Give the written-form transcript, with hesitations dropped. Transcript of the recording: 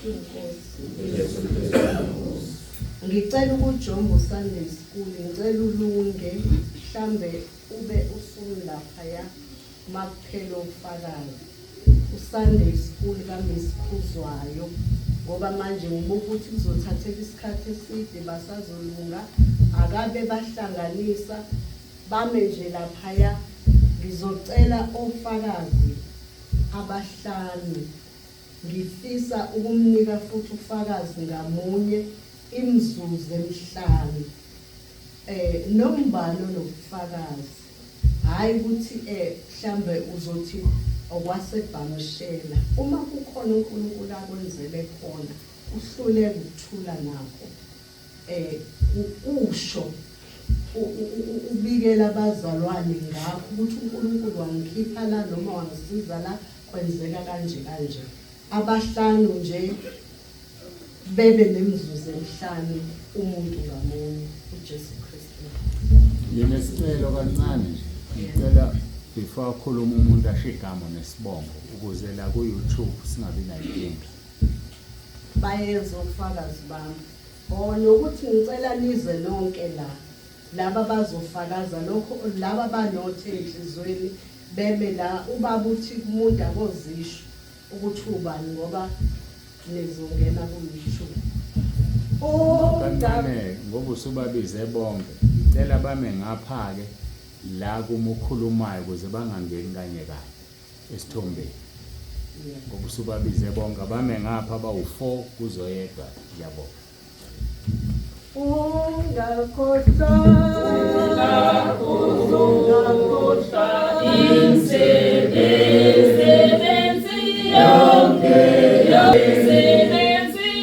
Inkosi. Ngicela ukujomba uSunday school, ngicela ulunge mhlambe ube usulaphaya makuphela ofakazi. USunday school kaMiss Khuzwayo ngoba manje ngibuka ukuthi kuzothatheka isikhathi eside basazolunga akabe bahlanganisa bame nje laphaya ngizocela ofakazi abahlanu Ngifisa ukumnika futhi ufakazi ngamunye imizuzu emihlanu. Eh nombani onobufakazi. Hayi ukuthi eh mhlambe uzothi okwasebhamshela. Uma kukhona uNkulunkulu akwenzele khona uhluleka ukuthula nakho. Eh ukusho ubikela abazalwane ngakho ukuthi uNkulunkulu wangikhipha la noma wangisiza la kwenzeka kanje kanje. Abahlanu nje bebe nemizuzu emihlanu umuntu ngamunye. UJesu Kristu. Nginesicelo kancane nje. Ngicela before akhuluma umuntu asho igama nesibongo ukuze la ku-YouTube singabi nayinkinga. Bayeza ofakazi bami. Oh nokuthi ngicela nize nonke la. Laba bazofakaza lokho laba banothe enhlizweni beme la ubaba uthi kumuntu akozisho ukuthi ubani ngoba nizongena ku YouTube. Kancane ngoba usubabize bonke. Ngicela bame ngapha ke la kuma okhulumayo ukuze bangangeni kanye kanye esithombeni. Ngoba usubabize bonke abame ngapha bawu-4 kuzoyedwa ngiyabonga. Ungakhohlwa. Ungakhohlwa.